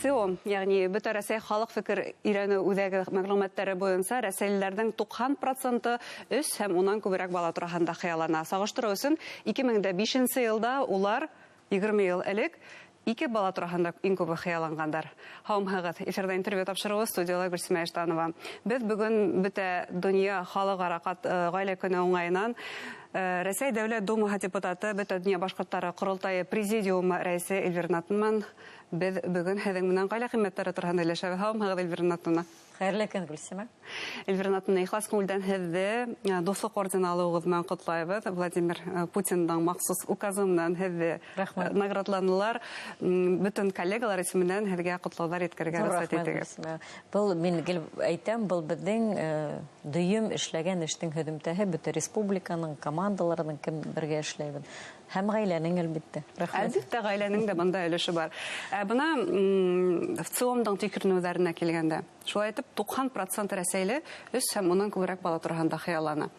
ВЦИОМ, ягъни Бөтә Рәсәй халыҡ фекер өйрәнеү үҙәге мәғлүмәттәре буйынса рәсәйлеләрҙең 90% 3 һәм унан күберәк бала тураһында хыяллана. Сағыштырыу өсөн 2005 йылда улар 20 йыл элек 2 бала тураһында иң күбе хыялланғандар. Һаумыһығыҙ! Эфирҙа интервью тапшырыуы, студияла Гөлсимә Иштанова. Беҙ бөгөн Бөтә донъя халыҡ-ара ғаилә көнө уңайынан Рәсәй Дәүләт Думаһы депутаты, Бөтә донъя башҡорттары ҡоролтайы президиумы рәйесе Эльвира Ринатовна менән беҙ бөгөн һеҙҙең менән ғаилә ҡиммәттәре тураһында һөйләшәбеҙ. Һаумыһығыҙ, Эльвира Ринатовна! Хәйерле көн, Гөлсимә! Эльвира Ринатовна, ихлас күңелдән һеҙҙе Дуҫлыҡ ордены алыуығыҙ менән ҡотлайбыҙ. Владимир Путиндың махсус указы менән һеҙҙе наградланылар. Бөтөн коллегалар исеменән һеҙгә ҡотлауҙар еткерергә рөхсәт итегеҙ. Был мин гел әйтәм, был беҙҙең дөйөм эшләгән эштең һөҙөмтәһе, бөтә республиканың командаларының кем бергә эшләйбеҙ. Һәм ғаиләнең, әлбиттә. Рәхмәт. Әлбиттә, ғаиләнең дә бында өлөшө бар. Бына ВЦИОМдың тикшеренеүҙәренә килгәндә, шулай итеп 90% рәсәйле 3 һәм унан күберәк бала тураһында хыяллана.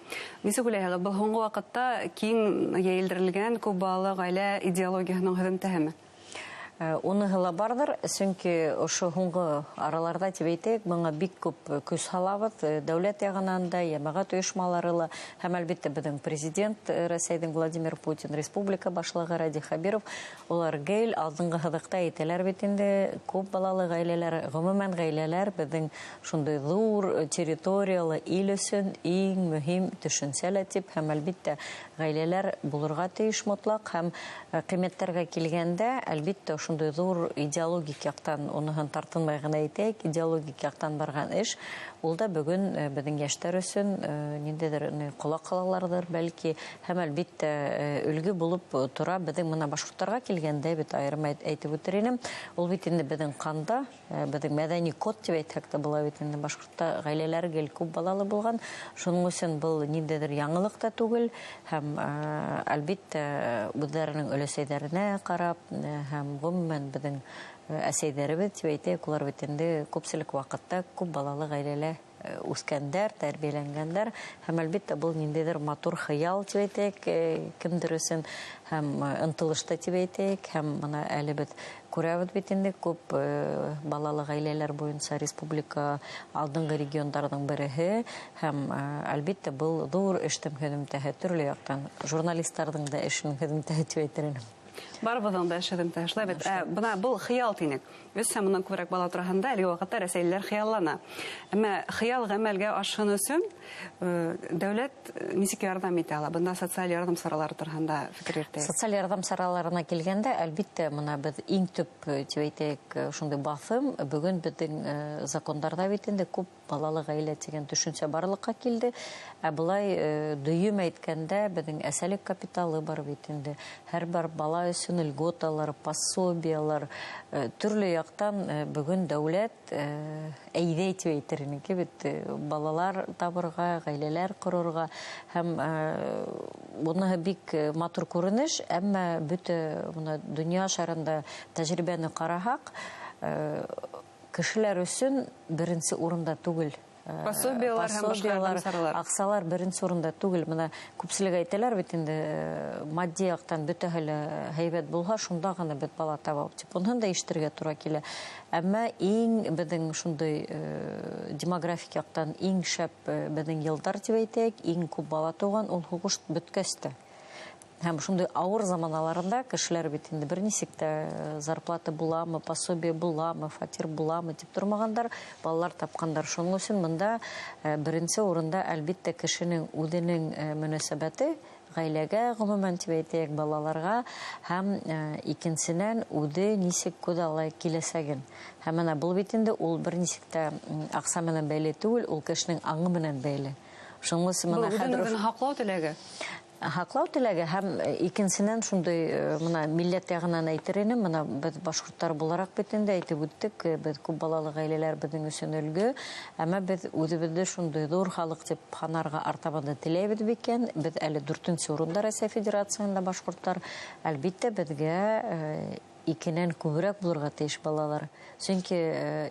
Нисек уйлайһығыҙ, был һуңғы ваҡытта киң йәйелдерелгән күп балалы ғаилә идеологияһының һөҙөмтәһеме? Уныһы ла барҙыр, сөнки ошо һуңғы араларҙа тип әйтәйек, быңа бик күп көс һалабыҙ, дәүләт яғынан да, йәмәғәт ойошмалары ла, һәм әлбиттә беҙҙең президент Рәсәйҙең Владимир Путин, республика башлығы Радий Хәбиров, улар гел алдынғы һыҙыҡта әйтәләр бит инде, күп балалы ғаиләләр, ғөмүмән ғаиләләр беҙҙең шундай ҙур территориялы ил өсөн иң мөһим төшөнсә лә тип, һәм әлбиттә ғаиләләр булырға тейеш мотлаҡ, һәм ҡиммәттәргә килгәндә, әлбиттә, шундай ҙур идеологик яҡтан, уныһын тартынмай ғына әйтәйек, идеологик яҡтан барған эш, ул да бөгөн беҙҙең йәштәр өсөн ниндәйҙер ҡолаҡ ҡалаларҙыр бәлки, һәм әлбиттә өлгө булып тора. Беҙҙең бына башҡорттарға килгәндә бит айырым әйтеп үтер инем, ул бит инде беҙҙең ҡанда, беҙҙең мәҙәни код тип әйтһәк тә була бит инде, башҡортта ғаиләләр гел күп балалы булған, шуның өсөн был ниндәйҙер яңылыҡ та түгел, һәм әлбиттә үҙҙәренең өләсәйҙәренә ҡарап, һәм ғөмүмән беҙҙең әсәйҙәребеҙ тип әйтәйек, улар бит инде күпселек ваҡытта күп балалы ғаиләлә үҫкәндәр, тәрбиәләнгәндәр, һәм әлбиттә был ниндәйҙер матур хыял тип әйтәйек, кемдер өсөн һәм ынтылышта тип әйтәйек, һәм бына әле беҙ күрәбеҙ бит инде күп балалы ғаиләләр буйынса республика алдынғы региондарҙың береһе, һәм әлбиттә был ҙур эштең һөҙөмтәһе, төрлө яҡтан журналистарҙың да эшенең һөҙөмтәһе тип әйтер инем. Барыбыҙҙың да эш һөҙөмтәһе, шулай бит. Бына был хыял тинек. 3 һәм унан күберәк бала тураһында әлеге ваҡытта рәсәйлеләр хыяллана. Әммә хыял ғәмәлгә ашһын өсөн дәүләт нисек ярҙам итә ала? Бында социаль ярҙам саралары тураһында фекер йөрөтәйек. Социаль ярҙам сараларына килгәндә, әлбиттә, бына беҙ иң төп тип әйтәйек, шундай баҫым бөгөн беҙҙең закондарҙа бит инде күп балалы ғаилә тигән төшөнсә барлыҡҡа килде. Ә былай дөйөм әйткәндә, беҙҙең әсәлек капиталы бар бит инде. Һәр бер бала өсөн льготалар, пособиялар, төрлө яҡтан бөгөн дәүләт әйҙәй тип әйтер инек бит, балалар табырға, ғаиләләр ҡорорға, һәм быныһы бик матур күренеш, әммә бөтә бына донъя шарында тәжрибәне ҡараһаҡ, кешеләр өсөн беренсе урында түгел. Пособиялар һәм башҡа Пособиялар, ярҙам саралары. аҡсалар беренсе урында түгел. Бына күпселек әйтәләр бит инде, матди яҡтан бөтәһе лә һәйбәт булһа, шунда ғына беҙ бала табабыҙ тип. Уныһын да ишетергә тура килә. Әммә иң беҙҙең шундай демографик яҡтан иң шәп беҙҙең йылдар тип әйтәйек, иң күп бала тыуған ул һуғыш бөткәс тә. Һәм шундай ауыр заманаларында кешеләр бит инде бер нисек тә зарплата буламы, пособие буламы, фатир буламы тип тормағандар, балалар тапҡандар. Шуның өсөн бында беренсе урында әлбиттә кешенең үҙенең мөнәсәбәте ғаиләгә, ғөмүмән тип әйтәйек, балаларға, һәм икенсенән үҙе нисек күҙ аллай киләсәген. Һәм бына был бит инде ул бер нисек тә аҡса менән бәйле түгел, ул кешенең аңы менән бәйле. Шуның өсөн бына Был үҙен хәҙер үҙен һаҡлау теләге. Һаҡлау теләге һәм икенсенән шундай бына милләт яғынан әйтер инем, бына беҙ башҡорттар булараҡ бит инде әйтеп үттек, беҙ күп балалы ғаиләләр беҙҙең өсөн өлгө, әммә беҙ үҙебеҙҙе шундай ҙур халыҡ тип һанарға артабан да теләйбеҙ микән? Беҙ әле дүртенсе урында Рәсәй Федерацияһында башҡорттар. Әлбиттә, беҙгә Икенән күберәк булырға тейеш балалар. Сөнки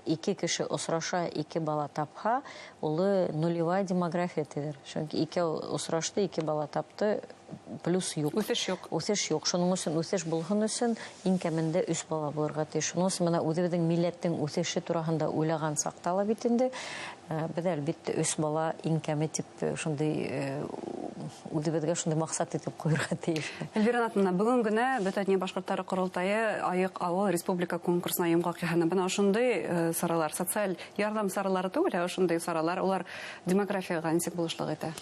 ике кеше осраша, ике бала тапһа, улы нулевая демография тиҙәр. Сөнки икәү осрашты, ике бала тапты, плюс юҡ. Үҫеш юҡ. Үҫеш юҡ. Шуның өсөн үҫеш булһын өсөн иң кәмендә 3 бала булырға тейеш. Шуның өсөн бына үҙебеҙҙең милләттең үҫеше тураһында уйлаған саҡта ла бит инде, беҙ әлбиттә 3 бала иң кәме тип шундай үҙебеҙгә шундай маҡсат итеп ҡуйырға тейеш. Эльвира Ринатовна, бөгөн генә Бөтә донъя башҡорттары ҡоролтайы Айыҡ ауыл республика конкурсына йомғаҡ яһаны. Бына ошондай саралар, социаль ярҙам саралары түгел, ә ошондай саралар, улар демографияға нисек булышлыҡ итә?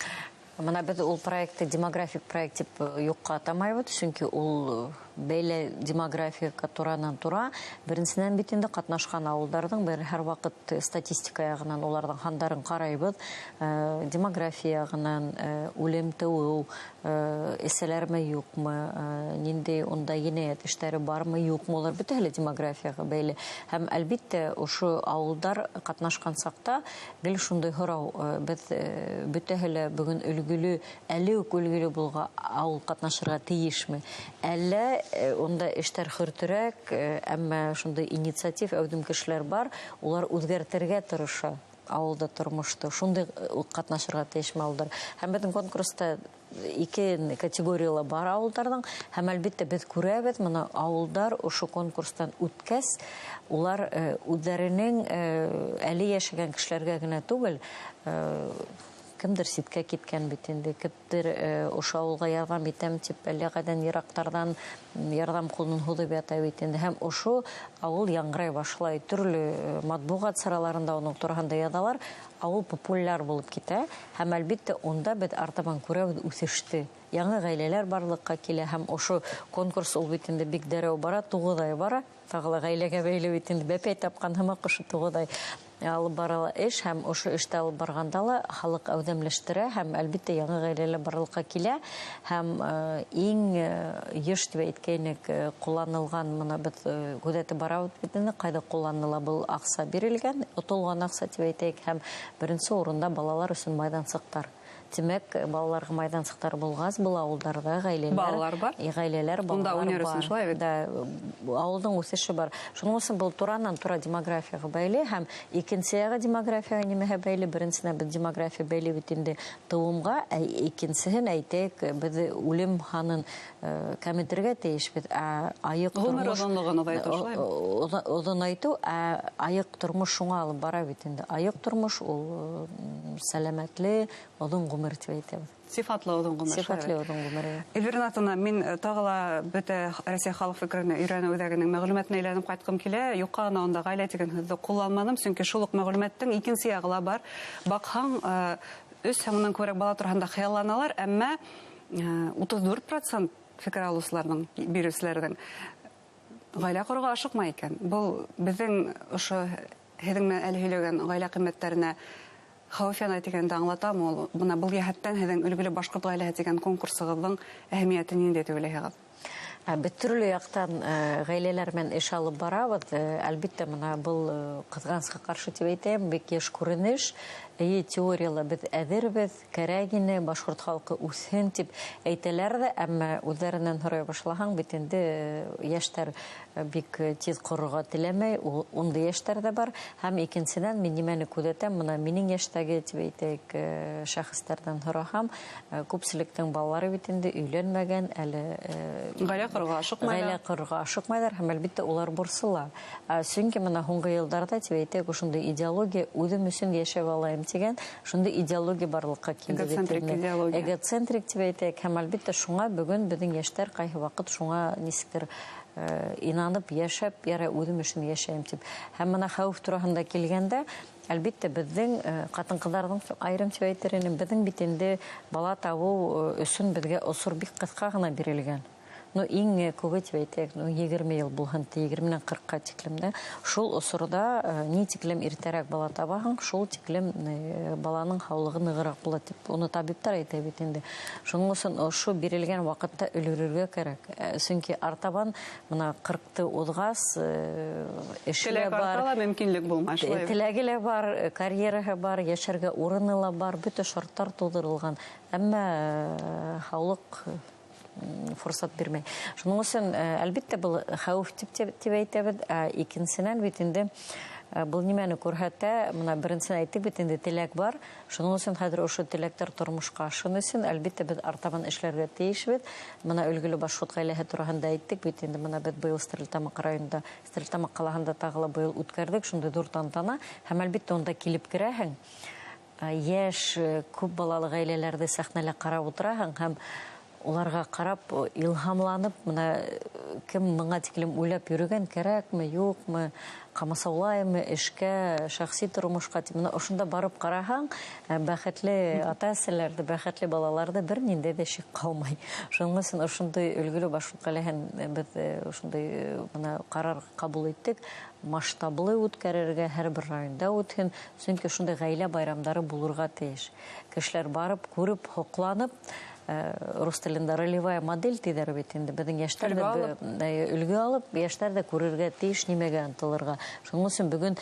Бына беҙ ул проектты демографик проект тип юҡҡа атамайбыҙ, сөнки ул бәйле демографияға туранан тура. Беренсенән бит инде ҡатнашҡан ауылдарҙың бер һәр ваҡыт статистика яғынан уларҙың һандарын ҡарайбыҙ. Демография яғынан, үлем тыуыу, эсәләрме юҡмы, ниндәй унда енәйәт эштәре бармы юҡмы, улар бөтәһе лә демографияға бәйле. Һәм әлбиттә ошо ауылдар ҡатнашҡан саҡта гел шундай һорау, беҙ бөтәһе лә бөгөн өлгөлө, әле үк өлгөлө булған ауыл ҡатнашырға тейешме? Әллә унда эштәр хөртөрәк, әммә шундай инициатив әүҙем кешеләр бар, улар үҙгәртергә тырыша ауылда тормошто, шундай ҡатнашырға тейешме ауылдар? Һәм беҙҙең конкурста ике категорияла бар ауылдарҙың, һәм әлбиттә беҙ күрәбеҙ, бына ауылдар ошо конкурстан үткәс, улар үҙҙәренең әле йәшәгән кешеләргә генә түгел, кемдер ситкә киткән бит инде, кемдер ошо ауылға ярҙам итәм тип әллә ҡайҙан йыраҡтарҙан ярҙам ҡулын һуҙып ята бит инде. Һәм ошо ауыл яңғырай башлай, төрлө матбуғат сараларында уның тураһында яҙалар, ауыл популяр булып китә. Һәм әлбиттә унда беҙ артабан күрәбеҙ үҫеште. Яңы ғаиләләр барлыҡҡа килә, һәм ошо конкурс ул бит инде бик дәррәү бара, 9 ай бара, тағы ла ғаиләгә бәйле бит инде, бәпәй тапҡан һымаҡ ошо 9 ай алып барыла эш, һәм ошо эште алып барғанда ла халыҡ әүҙемләштерә, һәм әлбиттә яңы ғаиләләр барлыҡҡа килә, һәм иң йыш тип әйткәйнек ҡулланылған, бына беҙ күҙәтеп барабыҙ бит инде, ҡайҙа ҡулланыла был аҡса бирелгән, отолған аҡса тип әйтәйек, һәм беренсе урында балалар өсөн майҙансыҡтар. Тимәк, балаларға майҙансыҡтар булғас, был ауылдарҙа ғаиләләр, балалар бар. Ғаиләләр, Унда балалар уйнар өсөн бар. шулай бит? Да, ауылдың үҫеше бар. Шуның өсөн был туранан тура демографияға бәйле, һәм икенсе яғы демографияға нимәһә бәйле? Беренсенән беҙ демография бәйле бит инде тыуымға, ә икенсеһен әйтәйек, беҙ үлем һанын кәметергә тейешбеҙ. Ә айыҡ Ғүмер тормош оҙонлоғон оҙайтыу, шулай бит? Оҙонайтыу, ә айыҡ тормош шуңа алып бара бит инде. Айыҡ тормош ул сәләмәтле, оҙон ғүмер тип әйтәбеҙ. Сифатлы оҙон ғүмер, шулай Сифатлы бит? оҙон ғүмер, эйе. Эльвира Ринатовна, мин тағы ла бөтә Рәсәй халыҡ фекерен өйрәнеү үҙәгенең мәғлүмәтенә әйләнеп ҡайтҡым килә. Юҡҡа ғына унда ғаилә тигән һүҙҙе ҡулланманым, сөнки шул уҡ мәғлүмәттең икенсе яғы ла бар. Баҡһаң, 3 һәм унан күберәк бала тураһында хыялланалар, әммә 34% фекер алыусыларҙың, биреүселәрҙең ғаилә ҡороуға ашыҡмай икән. Был беҙҙең ошо һеҙҙең менән әле һөйләгән ғаилә ҡиммәттәренә хәүеф янай тигәнде аңлатам. Ул бына был йәһәттән һеҙҙең өлгөлө башҡорт ғаиләһе тигән конкурсығыҙҙың әһәмиәте ниндәй тип уйлайһығыҙ? Беҙ төрлө яҡтан ғаиләләр менән эш алып барабыҙ. Әлбиттә, бына был ҡыҙғанысҡа ҡаршы тип әйтәм, бик йыш күренеш. Эйе, теорияла беҙ әҙербеҙ, кәрәк ине, башҡорт халҡы үҫһен тип әйтәләр ҙә, әммә үҙҙәренән һорай башлаһаң, бит инде йәштәр бик тиҙ ҡорорға теләмәй, ундай йәштәр ҙә бар. Һәм икенсенән, мин нимәне күҙәтәм, бына минең йәштәге тип әйтәйек, шәхестәрҙән һораһам, күпселектең балалары бит инде өйләнмәгән, әле Ғаилә ҡорорға ашыҡмайҙар. Ғаилә ҡорорға ашыҡмайҙар, һәм әлбиттә улар борсола. Сөнки бына һуңғы йылдарҙа тип әйтәйек, ошондай идеология үҙем өсөн йәшәп алайым тигән шундай идеология барлыҡҡа килде бит Эгоцентрик инде. идеология. Эгоцентрик тип әйтәйек, һәм әлбиттә шуңа бөгөн беҙҙең йәштәр ҡайһы ваҡыт шуңа нисектер инанып йәшәп, ярай үҙем өсөн йәшәйем тип. Һәм бына хәүеф тураһында килгәндә, әлбиттә беҙҙең ҡатын-ҡыҙҙарҙың айырым тип әйтер инем, беҙҙең бит инде бала табыу өсөн беҙгә осор бик ҡыҫҡа ғына бирелгән. Иң күбе тип әйтәйек, 20 йыл булһын, егерменән ҡырҡҡа тиклем дә. Шул осорҙа ни тиклем иртәрәк бала табаһың, шул тиклем баланың һаулығы нығыраҡ була тип уны табиптар әйтә бит инде. Шуның өсөн ошо бирелгән ваҡытта өлгөрөргә кәрәк. Сөнки артабан бына ҡырҡты уҙғас эше лә Теләк бар. арта ла мөмкинлек булмай, шулай бит? Теләге лә бар, карьераһы бар, йәшәргә урыны ла бар, бөтә шарттар тыуҙырылған. Әммә һаулыҡ форсат бирмәй. Шуның өсөн, әлбиттә, был хәүеф тип әйтәбеҙ. Ә икенсенән бит инде был нимәне күрһәтә? Мына беренсен әйттек бит инде, теләк бар. Шуның өсөн хәҙер ошо теләктәр тормошҡа ашһын өсөн, әлбиттә, беҙ артабан эшләргә тейешбеҙ. Мына өлгөлө башҡорт ғаиләһе тураһында әйттек бит инде. Мына беҙ быйыл Стәрлетамаҡ районында, Стәрлетамаҡ ҡалаһында тағы ла быйыл үткәрҙек шундай ҙур тантана. Һәм, әлбиттә, унда килеп керәһең, йәш күп балалы ғаиләләрҙе сәхнәлә ҡарап ултыраһың һәм уларға ҡарап илһамланып, мына кем миңа тиклем уйлап йөрөгән, кәрәкме, юҡмы, ҡамасаулаймы эшкә, шәхси тормошҡа тип, мына ошонда барып ҡараһаң, бәхетле ата-әсәләрҙе, бәхетле балаларҙы бер ниндәй ҙә шик ҡалмай. Шуның өсөн ошондай өлгөлө башҡорт ғаиләһен беҙ ошондай мына ҡарар ҡабул иттек, масштаблы үткәрергә, һәр бер районда үтһен, сөнки ошондай ғаилә байрамдары булырға тейеш. Кешеләр барып, күреп, һоҡланып, рус телендә ролевая модель тиҙәр бит инде, беҙҙең йәштәр ҙә өлгө алып, йәштәр ҙә күрергә тейеш, нимәгә ынтылырға. Шуның өсөн бөгөн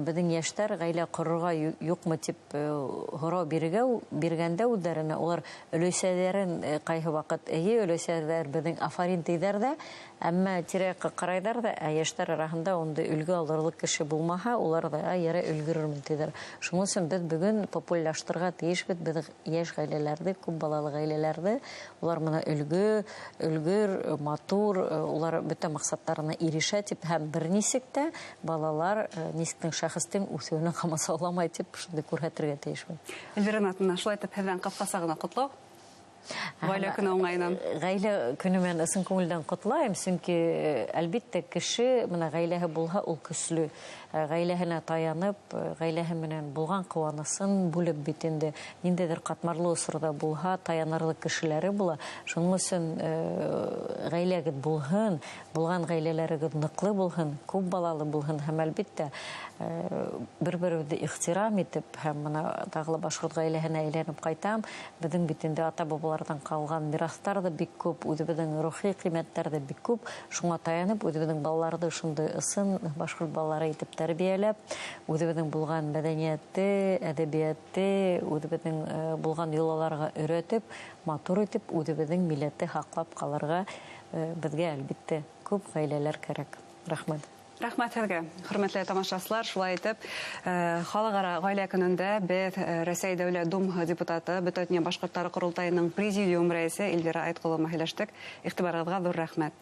беҙҙең йәштәр ғаилә ҡорорға юҡмы тип һорау биргәндә үҙҙәренә, улар өләсәләрен ҡайһы ваҡыт эйе, өләсәләр беҙҙең афарин тиҙәр ҙә, әммә тирә-яҡҡа ҡарайҙар ҙа, ә йәштәр араһында ундай өлгө алырлыҡ кеше булмаһа, улар ҙа ярай өлгөрөрмөн тиҙәр. Шуның өсөн беҙ бөгөн популярлаштырырға тейешбеҙ беҙ йәш ғаиләләрҙе, күп балалы ғаиләләрҙе. Улар мына өлгө, өлгөр, матур, улар бөтә маҡсаттарына ирешә тип, һәм бер нисек тә балалар нисектең шәхестең үҫеүенә ҡамасауламай тип шундай күрһәтергә тейешбеҙ. Эльвира Ринатовна, шулай итеп һеҙҙән ҡыҫҡаса ғына ҡотлау. Ғаилә көнө уңайынан. Ғаилә көнө менән ысын күңелдән ҡотлайым, сөнки әлбиттә кеше мына ғаиләһе булһа, ул көслө. Ғаиләһенә таянып, ғаиләһе менән булған ҡыуанысын бүлеп бит инде, ниндәйҙер ҡатмарлы осорҙа булһа, таянарлыҡ кешеләре була. Шуның өсөн ғаиләгеҙ булһын, булған ғаиләләрегеҙ ныҡлы булһын, күп балалы булһын һәм әлбиттә бер-беребеҙҙе ихтирам итеп, һәм мына тағы ла башҡорт ғаиләһенә әйләнеп ҡайтам. Беҙҙең бит инде ата-бабаларҙан ҡалған мираҫтар ҙа бик күп, үҙебеҙҙең рухи ҡиммәттәр ҙә бик күп. Шуңа таянып, үҙебеҙҙең балаларҙы шундай ысын башҡорт балалары итеп тәрбиәләп, үҙебеҙҙең булған мәҙәниәтте, әҙәбиәтте, үҙебеҙҙең булған йолаларға өйрәтеп, матур итеп, үҙебеҙҙең милләтте һаҡлап ҡалырға беҙгә әлбиттә күп ғаиләләр кәрәк. Рәхмәт. Рәхмәт һеҙгә, хөрмәтле тамашасылар. Шулай итеп, Халыҡ-ара ғаилә көнөндә беҙ Рәсәй Дәүләт Думаһы депутаты, Бөтә донъя башҡорттары ҡоролтайының президиум рәйесе Эльвира Айтҡолова һөйләштек. Иғтибарығыҙға ҙур рәхмәт.